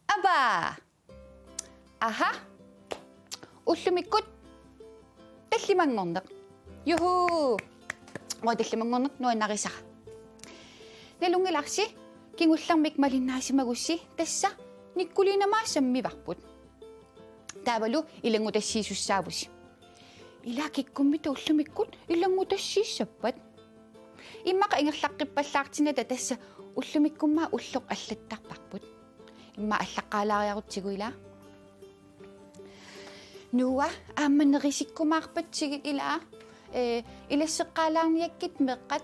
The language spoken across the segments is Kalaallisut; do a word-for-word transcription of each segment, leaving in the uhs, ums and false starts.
Aba! Aha! Ullumikkut tallimanngorneq. Juhuu! Uanga tallimanngorneq nuannarisara. Nalunngilarsi kingullermik malinnaasimagussi tassa Nikkuliinama sammivarput. Taavalu ilanngutassiisussaavusi. Ila kikkummitta ullumikkut ilanngutassiissappat? Immaqa ingerlaqqippallaartinnata tassa ullumikkummaa ulloq allattarparput. Immaqa allaqqaalaariarutsigu ila. Noah, aamma nerisikkumaarpatsigit ila, ee, ilasseqqaalaarniakkit meeqqat.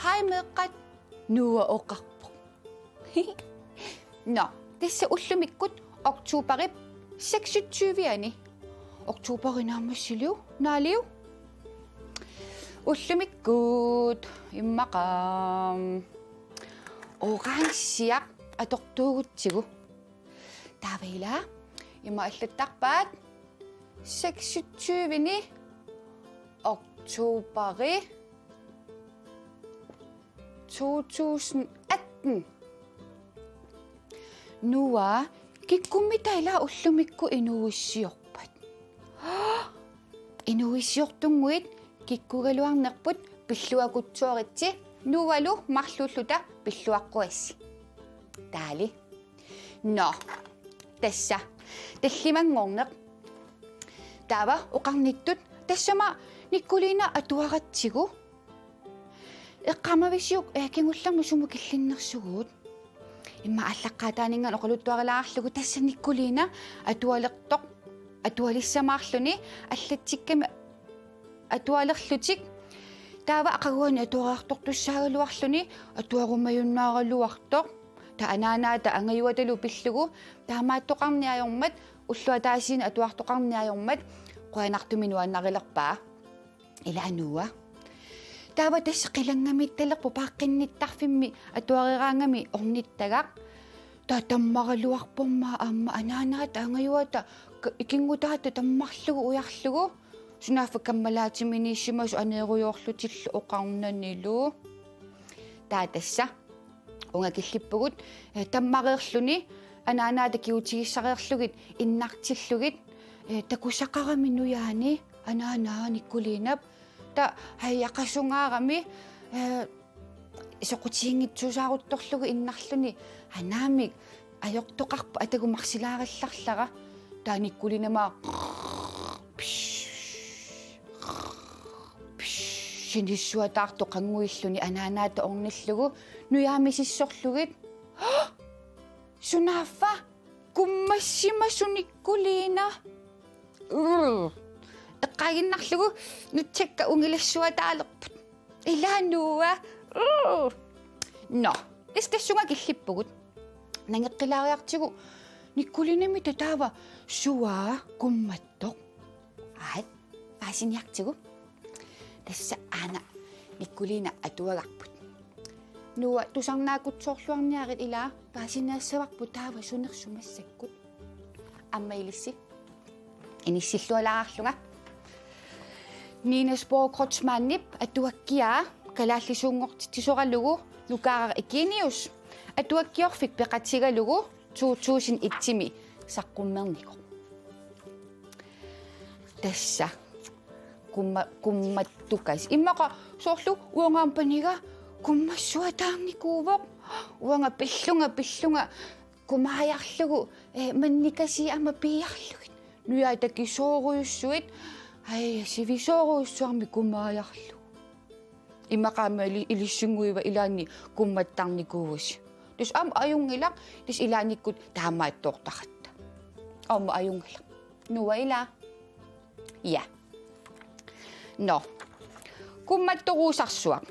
Hej meeqqat, Noah oqarpoq. Nå, tassa ullumikkut oktoberip seksogtyve-ani. Oktoberip naammassiliu, naaliu? Ullumikkut immaqa orange atortuugutsigu. Taava ila, ima allattarpaat seksogtyve-ni oktoberi to tusind atten. Noah, kikkummitta ila ullumikkut inuuissiorpat? Inuuissiortunnguit kikkugaluarnerput pilluakutsooritsi, Noahlu marluulluta pilluaqquassi. Taali. Nå, tassa. Tallimanngorneq. Taava oqarnittut tassami Nikkuliina atuaratsigu. Eqqaamavisiuk, ee, kingullermik sumut killinnersugut? Immaqa aallaqqaataaninngaanniit oqaluttuarilaarlugu tassa Nikkuliina atualertoq, atualissamaarluni allatsikkami atualerlutik. Taava aqaguani atuariartortussaagaluarluni atuarumajunnaaraluartoq. Taava anaanaata angajuatalu pillugu taamaattoqarneq ajormat, ulloq ataasiinnaq atuartoqarneq ajormat, qujanartumik nuannarilerpaa. Ila Noah. Taava tassa qilanngamiittalerpoq paaqqinnittarfimmi atuareraangami ornittagaq. Taava tammaraluarpormaa aamma anaanaata angajuata ka-, ikinngutaata tammarlugu ujarlugu. Sunaaffa kammalaatiminniissimasut aneerujoorlutillu oqarnanilu. Taava tassa. Uunga killippugut, eh, tammareerluni, anaanaata kigutigissareerlugit, innartillugit, eh, takusaqarami nujaani, anaanaa Nikkuliinap, taava hajaqasungaarami, eh, soqutiginngitsuusaaruttorlugu innarluni, anaamik ajortoqarpoq atagu marsilaarallarlara, taava Nikkuliinama sinissuataartoq qannguilluni anaanaata ornillugu nujaamisissorlugit. Sunaaffa kummassimasut Nikkuliina. Uu. Eqqaaginnarlugu nutsakka ungilassuataalerput. Ila Noah. Uu. Nå, tassa tassunga killippugut. Nangeqqilaariartigu Nikkuliinami taava suaa kummattoq. Aat, paasiniartigu. Tassa aana Nikkuliina atuagarput. Noah tusarnaakkutsoorluarniarit ila paasiniassavarput taava sunersoq massakkut. Aamma ilissi. Inissillualaarlunga. Nina Sprogkreutzmannip atuakkiaa kalaallisuunngortitsisoralugu Nukaaraq Eugenius. Atuakkiorfik peqatigalugu to tusind et-imi saqqummernikoq. Tassa. Kumma-, kummattukas. Immaqa soorlu uangaammat paniga kummassuataarnikuuvoq. Uanga pillunga, pillunga kumaajarlugu, eh, mannikasii aamma piiarlugit. Nujaat takisoorujussuit. Ai, sivisoorujussuarmik kumaajarlugu. Immaqa aamma ili-, ilissinnguiva ilaanni kummattarnikuuvusi. Tassa aamma ajunngilaq, tassa ilaannikkut taamaattoortaratta. Aamma ajunngilaq. Noah ila. Ja. Nå. Kummattoruusarsuaq.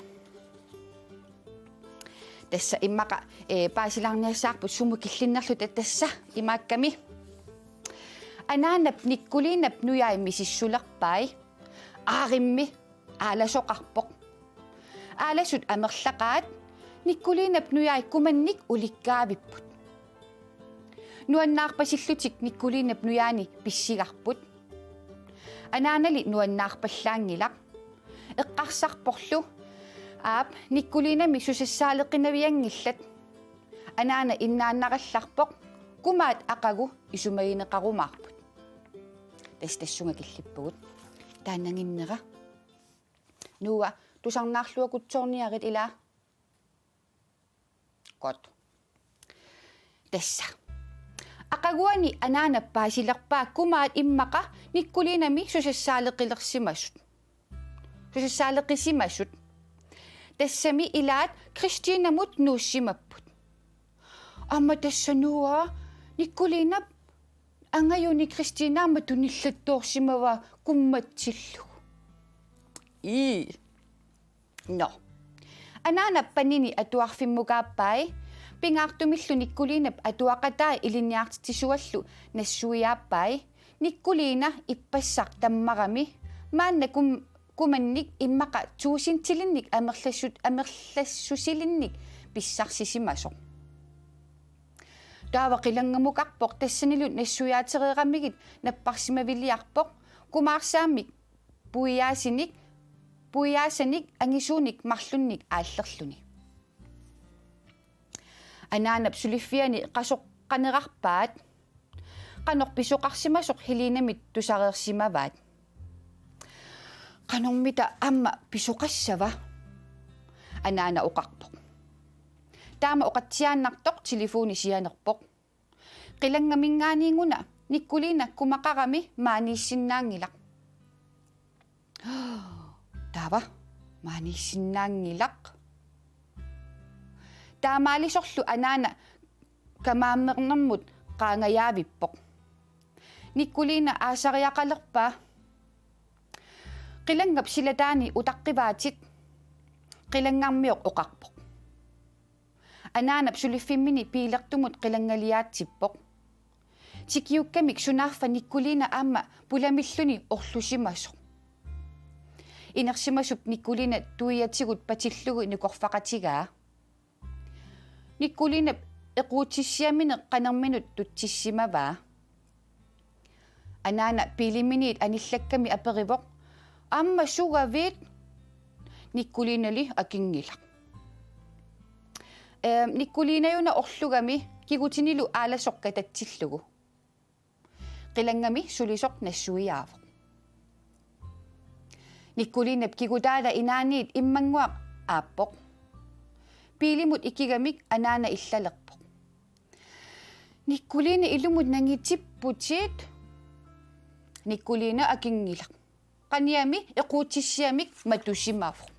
Tassa immaqa, eh, paasilaarniassavarput sumut killinnerluta tassa imaakkami. Anaanap Nikkuliinap nujai misissulerpai. Aarimmi aalasoqarpoq. Aalasut amerlaqaat. Nikkuliinap nujai kumannik ulikkaavipput. Nuannaarpasillutik Nikkuliinap nujaani pissigarput. Anaanali nuannaarpallaanngilaq. Eqqarsarporlu: Aap, Nikkuliinami susassaaleqinavianngillat. Anaana innaannarallarpoq, kumaat aqagu isumagineqarumaarput. Tassa tassunga killippugut. Taannanginnera. Noah, tusarnaarluakutsoorniarit ilaa. Godt. Tassa. Aqaguani anaana paasilerpaa kumaat immaqa Nikkuliinami susassaaleqilersimasut. Susassaaleqisimasut. Tassami ilaat Kristinamut nuussimapput. Aamma tassa Noah, Nikkuliinap angajuni Kristina aamma tunillattoorsimavaa kummatsillugu. Ii. Nå. Anaana panini atuarfimmukaappai, pingaartumillu Nikkuliinap atuaqatai ilinniartitsisuallu nassuiaappai. Nikkuliina ippassaq tammarami, maanna kum-, kumannik immaqa tuusintilinnik amerlassut-, amerlassusilinnik pissarsisimasoq. Taava qilanngamukarpoq, tassanilu nassuiaatereeramigit napparsimaviliarpoq, kumaarsaammik puiaasinik, puiaasanik angisuunik marlunnik aallerluni. Anaanap suliffiani qasoqqanerarpaat. Qanoq pisoqarsimasoq Helenamit tusareersimavaat. Qanormita aamma pisoqassava? Anaana oqarpoq. Taama oqatsiaannartoq telefoni sianerpoq. Qilanngaminngaanniinguna Nikkuliina kumaqarami maaniissinnaanngilaq. Taava maaniissinnaanngilaq. Taamaalisorlu anaana kamaammernermut qaangajaavippoq. Nikkuliina aasariaqalerpaa. Qilanngap silataani utaqqivaatit, qilanngarmioq oqarpoq. Anaanap suliffimmini biilertumut qilanngaliaatsippoq. Tikiukkamik sunaaffa Nikkuliina aamma pulamilluni orlusimasoq. Inersimasup Nikkuliina tuiatigut patillugu nikorfaqatigaa. Nikkuliinap equutissiamineq qanerminut tutsissimavaa. Anaana biiliminiit anillakkami aperivoq: Aamma sugavit? Nikkuliinali akinngilaq. Ehm, Nikkuliinajuna orlugami kigutinilu aalasoq katatsillugu. Qilanngami sulisoq nassuiaavoq. Nikkuliinap kigutaata inaaniit immannguaq aappoq. Biilimut ikigamik anaana illalerpoq: Nikkuliina, ilumut nangitipputit. Nikkuliina akinngilaq. Qaniami equutissiamik matusimavoq.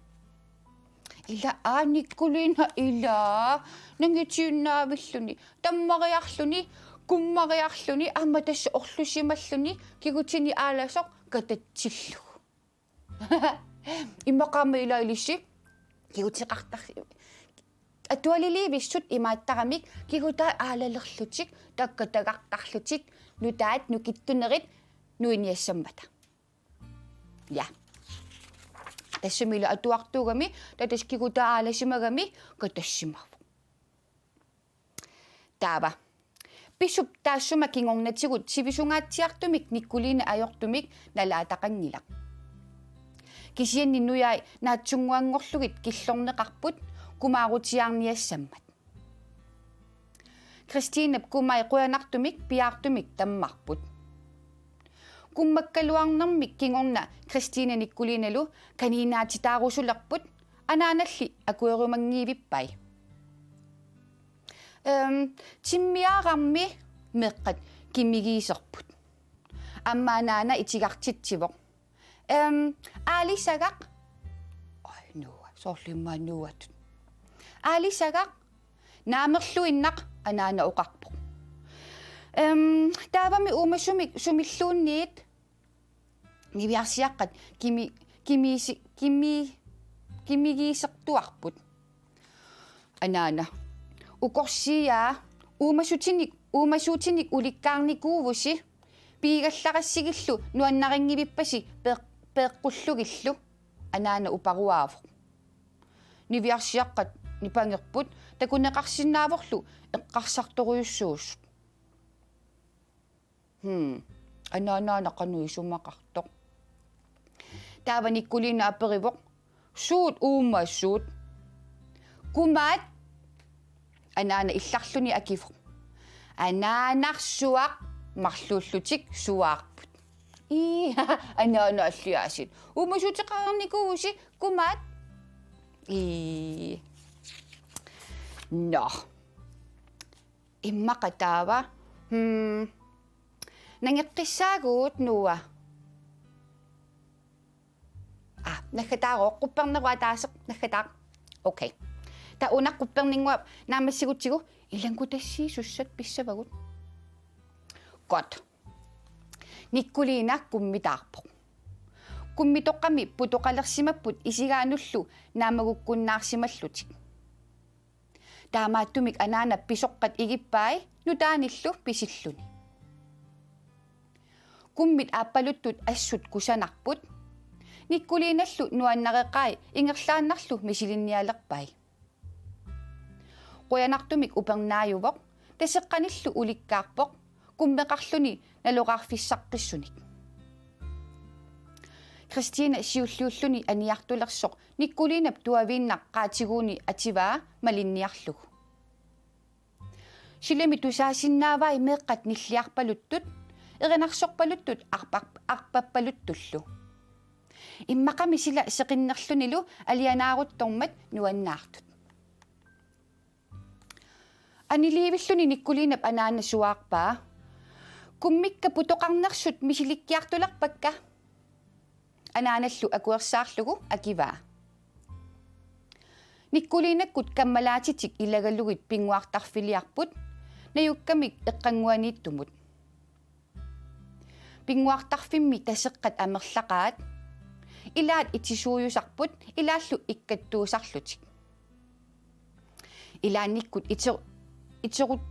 Ila aa Nikkuliina ila, nangitiinnaavilluni, tammariarluni, kummariarluni, aamma tassa orlusimalluni kigutini aalasoq katatsillugu. Immaqa aamma ila ilissi kiguteqartar-, atualiliivissut imaattaramik kigutaat aalalerlutik, takkatagartarlutik, nutaat nukittunerit nuiniassammata. Ja. Tassamilu atuartuugami, taava tassa kigutaa aalasimagami katassimavoq. Taava. Pisup taassuma kingornatigut sivisungaatsiartumik Nikkuliina ajortumik nalaataqanngilaq. Kisianni nujai naatsunnguanngorlugit killorneqarput kumaarutiaarniassammat. Kristinap kumai qujanartumik piaartumik tammarput. Kummakkaluarnermik kingorna Kristina Nikkuliinalu kaniinaatitaarusulerput, anaanalli akuerumanngiivippai. Ehm, timmiaararmi meeqqat kimigiiserput. Aamma anaana itigartitsivoq. Ehm, aalisagaq. Oj, Noah, soorlu immaqa Noahtut. Aalisagaq, naamerluinnaq, anaana oqarpoq. Ehm, taavami uumasumik sumilluunniit niviarsiaqqat kimi-, kimiisi-, kimi-, kimigiisertuarput. Anaana: Ukorsiaa, uumasutinik, uumasuutinik ulikkaarnikuuvusi, Piigallarissigillu nuannarinngivippasi peq-, peqqullugillu, anaana uparuaavoq. Niviarsiaqqat nipangerput takuneqarsinnaavorlu eqqarsartorujussuusut. Hmm. Anaanaana qanoq isumaqartoq. Taava Nikkuliina aperivoq: "Suut uumasut?" "Kumaat," anaana illarluni akivoq. "Anaanarsuaq," marluullutik suaarput. "Ii, anaanaalliaasiit. Uumasuuteqarnikuuvusi, kumaat." "Ii." Nå. Immaqa taava. Hmm. Nangeqqissaagut, Noah? Aa, naggataarooq, quppernerup ataaseq naggataaq. Okay. Taava una qupperninnguaq naammassigutsigu ilanngutassiisussat pissavagut. Godt. Nikkuliina kummitaarpoq. Kummitoqqami putoqalersimapput isigaanullu naammagukkunnaarsimallutik. Taamaattumik anaana pisoqqat igippai nutaanillu pisilluni. Kummit aappaluttut assut kusanarput. Nikkuliinallu nuannareqai ingerlaannarlu misilinnialerpai. Qujanartumik upernaajuvoq, taseqqanillu ulikkaarpoq, kummeqarluni naloraarfissaqqissunik. Kristina siulliulluni aniartulersoq Nikkuliinap tuaviinnaq qaatiguuni ativaa malinniarlugu. Silami tusaasinnaavai meeqqat nilliarpaluttut, erinarsorpaluttut arpar-, arpappaluttullu. Immaqami sila seqinnerlunilu alianaaruttormat nuannaartut. Aniliivilluni Nikkuliinap anaana suaarpaa: "Kummikka putoqarnersut misilikkiartulerpakka." Anaanallu akuersaarlugu akivaa. Nikkuliinakkut kammalaatitik ilagalugit pinnguartarfiliarput, najukkamik eqqannguaniittumut. Pinnguartarfimmi taseqqat amerlaqaat, ilaat itisuujusarput, ilaallu ikkattuusarlutik. Ilaannikkut ite-, iterut-,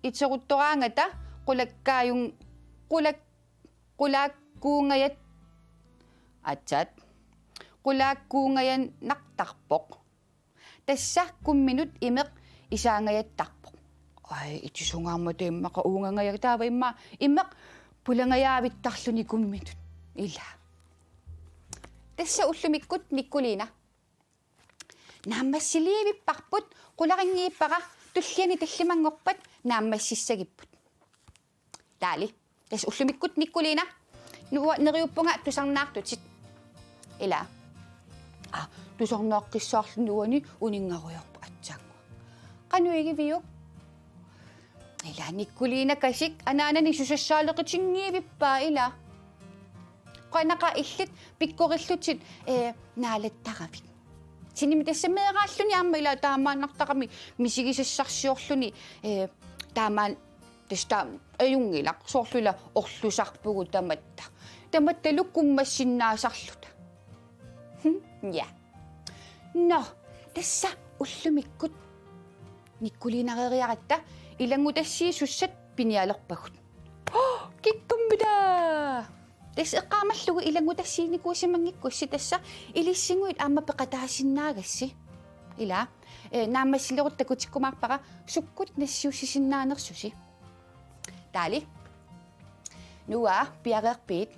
iteruttoraangata qulakkaajun-, qulak-, qulaakkuungajat-, atsat, qulaakkuungajannartarpoq. Tassa kumminut imeq isaangajattarpoq. Ai, itisungaarmata immaqa uungangajak, taava immaqa imeq pulangajaavittarluni kumminut. Ila. Tassa ullumikkut Nikkuliina. Naammassiliivipparput, qularinngiippara, tulliani tallimanngorpat naammassissagipput. Taali. Tassa ullumikkut Nikkuliina. Noah, neriuppunga tusarnaartutit. Ila. Aa, tusarnaaqqissaarluni uani uninngarujoorpoq aatsaannguaq. Qanoq igiviuk? Ila Nikkuliina kasik anaanani susassaaleqitinngiivippaa ila. Qanaqaa illit pikkorillutit, ee, naalattaravit. Sinimi tassa meeraalluni aamma ila taamaannartarami misigisassarsiorluni, ee, taamaan-, tassa taama ajunngilaq, soorlu ila orlusarpugut tamatta. Tamattalu kummassinnaasarluta. Hm, ja. Nå, tassa ullumikkut Nikkuliinareeriaratta ilanngutassiisussat pinialerpagut. Kikkummita! Tassa eqqaamallugu ilanngutassiinikuusimanngikkussi, tassa ilissinnguit aamma peqataasinnaagassi. Ila, ee, naammassilerutta takutikkumaarpara sukkut nassiussisinnaanersusi. Taali. Noah, piareerpit?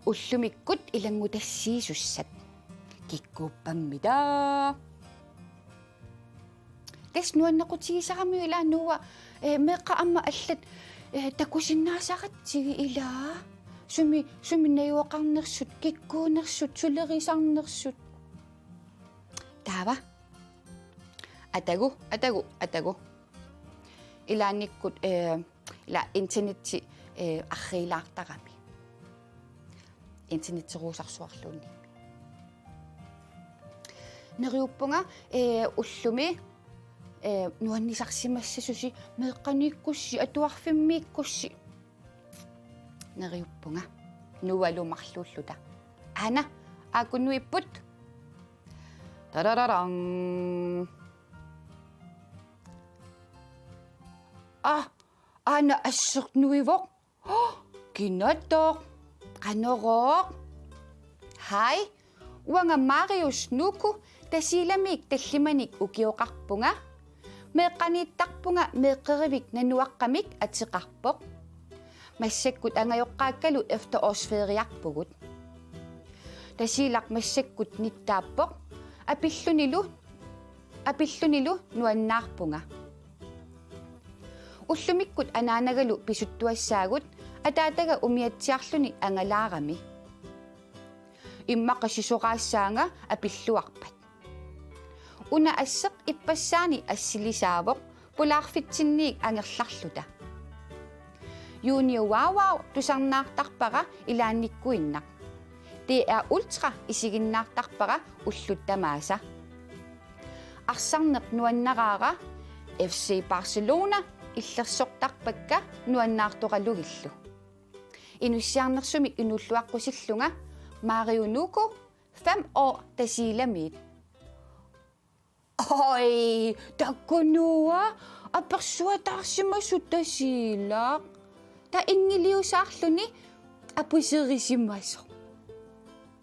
Ullumikkut ilanngutassiisussat. Kikkuuppammita? Tassa nuannequtigisarami ila Noah, ee, meeqqat aamma allat, ee, takusinnaasaratsigit ila. Sumi, sumi najugaqarnersut, kikkuunersut, sulerisarnersut. Taava. Atagu, atagu, atagu. Ilaannikkut, ee, ila internetti, ee, arriilaartarami. Internetteruusarsuarluunniimmi. Neriuppunga, ee, ullumi, ee, nuannisarsimassasusi meeqqaniikkussi, atuarfimmiikkussi. Neriuppunga. Noahlu marluulluta. Aana, aakunuipput. Tarararang. Aa, aana asseq nuivoq. Kinattoq, qanorooq. Hej, uanga Marius Nuku, Tasiilamiit tallimanik ukioqarpunga. Meeqqaniittarpunga meeqqerivik nanuaqqamik ateqarpoq. Massakkut angajoqqaakkalu efterårsferiarpugut. Tasiilaq massakkut nittaappoq. Apillunilu, apillunilu nuannaarpunga. Ullumikkut anaanagalu pisuttuassaagut, ataataga umiatsiarluni angalaarami. Immaqa sisoraassaanga apilluarpat. Una asseq ippassaani assilisaavoq pulaarfitsinniit angerlarluta. Junior Wow Wow tusarnaartarpara ilaannikkuinnaq. D R Ultra isiginnaartarpara ullut tamaasa. Arsarneq nuannaraara F C Barcelona illersortarpakka nuannaartoralugillu. Inussiarnersumik inuulluaqqusillunga Mario Nuku, fem år, Tasiilamiit. Oj, takkunua, apersuataarsimasoq Tasiilaq. Taava inngiliusaarluni apuserisimasoq.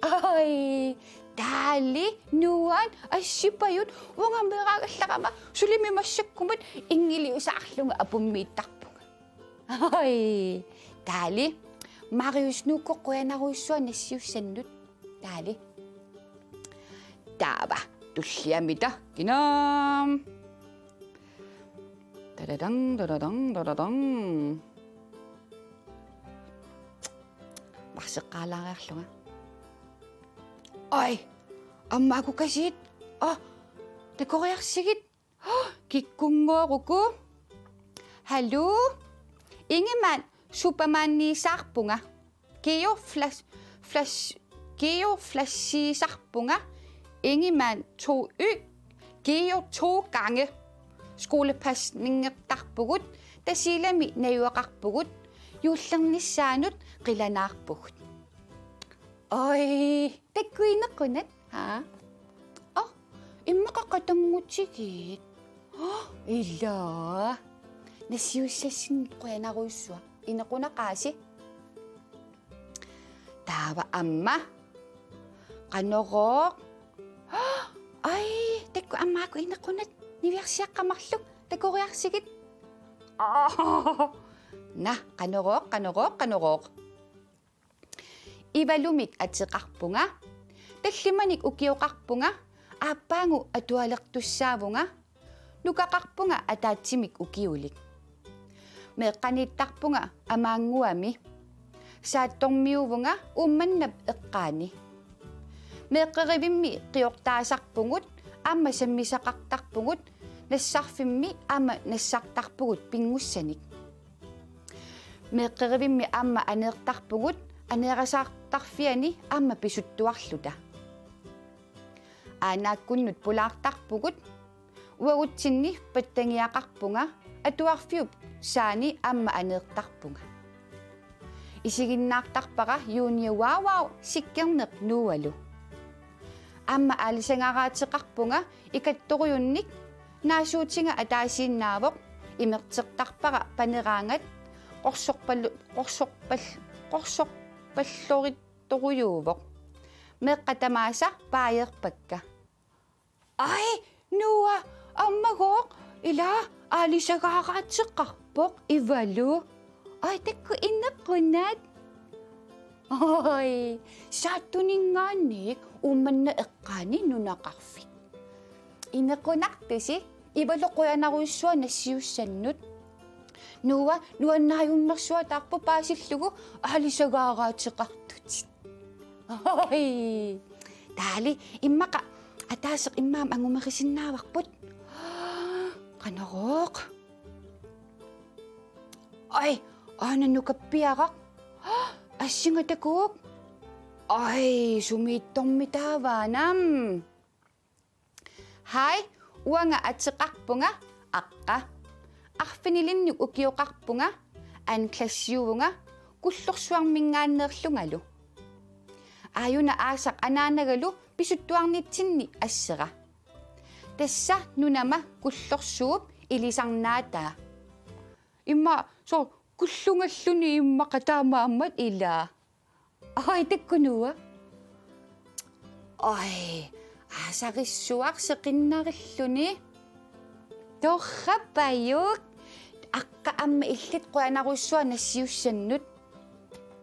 Oj, taali, nuan, assipajut, uanga meeraagallarama, sulimi massakkumut inngiliusaarlunga apummiittarpunga. Oj, taali, Marius Nuku qujanarujussuaq nassiussannut. Taali. Taava, tulliamita, kinaam. Tadadang, tadadang, tadadang. Marseqqaalaariarlunga. Oj, aamma akukasiit. Oj, takoriarsigit. Kikkunngooruku. Hallo? Ingemann Supermaniisarpunga. Geo Flash, Flash, Geo Flashiisarpunga. Ingemann to Y. Geo to gange. Skolepasningertarpugut. Tasiilami najugaqarpugut. Juullernissaanut qilanaarpugut. Oj, takkuineq qunat. Haa? Oj, immaqa qatanngutigiit. Oj, ila. Nassiussassinnut qujanarujussuaq. Inequnaqaasi. Taava aamma. Qanorooq. Oj, takku aamma aajuku inequnat. Niviarsiaqqamarluk. Takoriarsigit. Oj. Naa, qanorooq, qanorooq, qanorooq. Ivalumik ateqarpunga. Tallimanik ukioqarpunga. Aappaagu atualertussaavunga. Nukaqarpunga ataatsimik ukiulik. Meeqqaniittarpunga Amaannguami. Saattormiuuvunga Uummannap eqqaani. Meeqqerivimmi qiortaasarpugut aamma sammisaqartarpugut nassarfimmi aamma nassartarpugut pinngussanik. Meeqqerivimmi aamma aneertarpugut aneerasaartarfiani aamma pisuttuarluta. Aanaakkunnut pulaartarpugut, uagutsinni pattagiaqarpunga, atuarfiup saani aamma aneertarpunga. Isiginnaartarpara Junior Wow Wow Sikkerneq Noahlu. Aamma aalisagaateqarpunga ikattorujunnik, naasuutiga ataasiinnaavoq, imertertarpara paneraangat qorsorpallu-, qorsorpal-, qorsorpallorittorujuuvoq. Meeqqat tamaasa paajerpakka. Oj, Noah, ammagooq, ila aalisagaateqarpoq Ivalu. Oj, takku inequnat. Oj, Saattuninngaanniit Uummannap eqqaani nunaqarfik. Inequnartusi, Ivalu qujanarujussuaq nassiussannut. Noah, nuannaajunnersuataarpoq paasillugu aalisagaateqartutit. Oj. Taali, immaqa ataaseq immaqa angumerisinnaavarput. Qanorooq. Oj, aana nukappiaraq. Assinga takuuk. Oj, sumiittormi taava aana? Hej, uanga ateqarpunga Aqqa. Arfinilinnik ukioqarpunga, anden klassiuvunga, Kullorsuarminngaanneerlungalu. Aajuna aasaq anaanagalu pisuttuarnitsinni assera. Tassa nunama Kullorsuup ilisarnaataa. Immaqa soorlu Kullungalluni immaqa taamaammat ilaa. Ai, takkunuua. Ai, aasarissuaq seqinnarilluni. Torrappajuk. Aqqa aamma illit qujanarsuaq nassiussannut.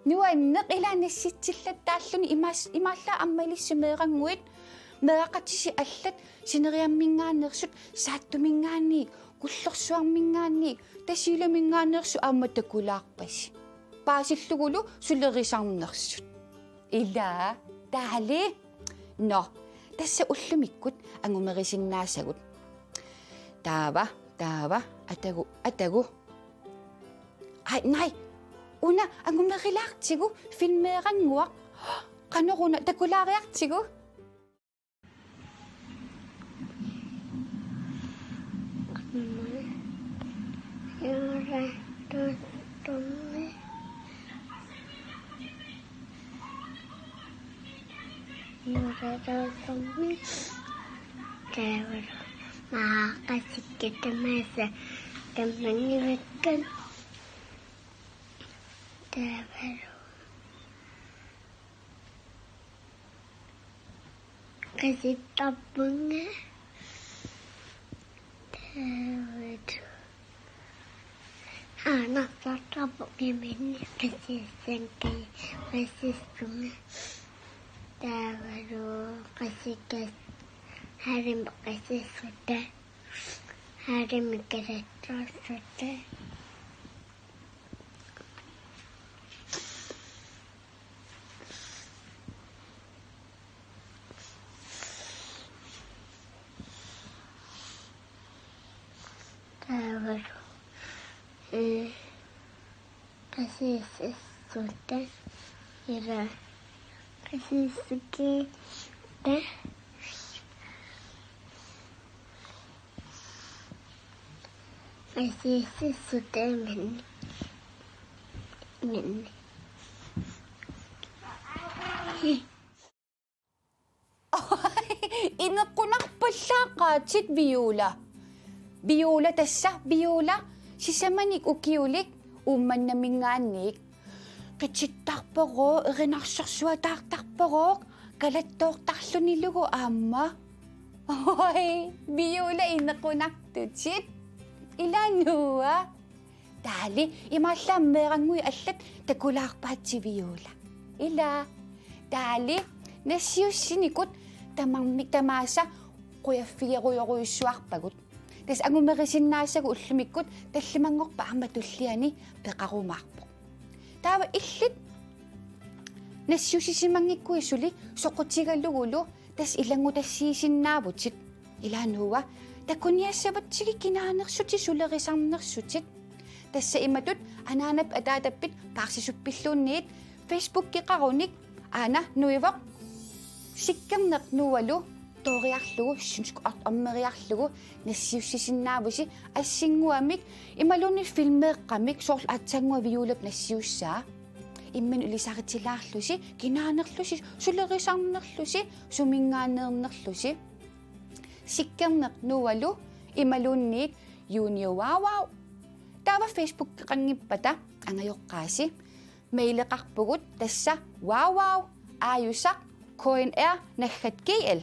Nuanneq ilaa nassitsillattaarluni imaas-, imaallaat aamma ilissi meerannguit, meeraqatisi allat, sineriamminngaanneersut, saattuminngaanniit, kullorsuarminngaanniit, Tasiilaminngaanneersut aamma takulaarpasi. Paasillugulu sulerisarnersut. Ilaa, taali. Nå, tassa ullumikkut angumerisinnaasagut. Taava, taava, atagu, atagu. Ai, nai. Una angumerilaartigu filmeerannguaq. Qanoruna takulaariartigu. Taavalu maaqasikka tamaasa tamanivakkan. Taavalu qasittarpunga. Taavalu aanartartarpunga iminni qasissanka qasissunga. Taavalu qasikas harim qasissuta. Harim kalattarsuta. Taavalu, ee, qasissuta, ilaa, qasissuta. Qasissuta iminni. Iminni. Inequnarpallaaqaatit Viola. Viola tassa, Viola, sisamanik ukiulik Uummannaminngaanniit. Qitittarporooq, erinarsorsuataartarporooq, kalattoortarlunilugu aamma. Oi, Viola inequnartutit. Ilaa Noah. Taali, imaallaat meerannguit allat takulaarpaatsit Viola. Ilaa. Taali, nassiussinikut tamarmik tamaasa qujaffigerujorujussuarpagut. Tassa angumerisinnaasagut ullumikkut tallimanngorpat aamma tulliani peqarumaarpoq. Taava illit nassiussisimanngikkuit suli soqutigalugulu tassa ilanngutassiisinnaavutit. Ilaa Noah, takuniassavatsigit kinaanersutit sulerisarnersutit. Tassa imatut anaanap ataatappit paarsisuppilluunniit Facebookeqarunik aana nuivoq Sikkerneq Noahlu tooriarlugu, synsk art ammeriarlugu, nassiussisinnaavusi assinnguamik imaluunniit filmeeqqamik, soorlu aatsaannguaq Violap nassiussaa. Imminut ilisaritilaarlusi, kinaanerlusi, sulerisarnerlusi, suminngaanneernerlusi. Sikkerneq Noahlu imaluunniit Junior Wow Wow. Taava Facebookeqanngippata angajoqqaasi. Maileqarpugut tassa wow wow aajusaq K N R naggat G L.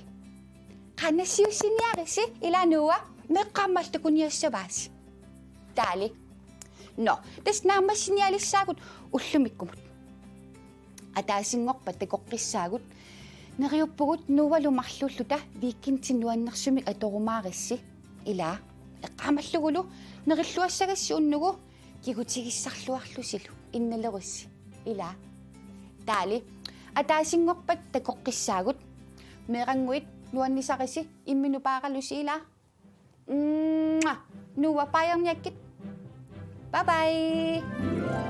Qaa nassiussiniarisi ilaa Noah, meeqqat aamma takuniassavaasi. Taali. Nå, tassa naammassinialissaagut ullumikkumut. Ataasinngorpat takoqqissaagut. Neriuppugut Noahlu marluulluta weekendit nuannersumik atorumaarissi. Ilaa. Eqqaamallugulu nerilluassagassi unnugu kigutigissarluarlusilu innalerussi. Ilaa. Taali. Ataasinngorpat takoqqissaagut. Meerannguit nuannisarisi imminut paaralusi ilaa. Mwah. Noah, baajorniakkit. Bye bye.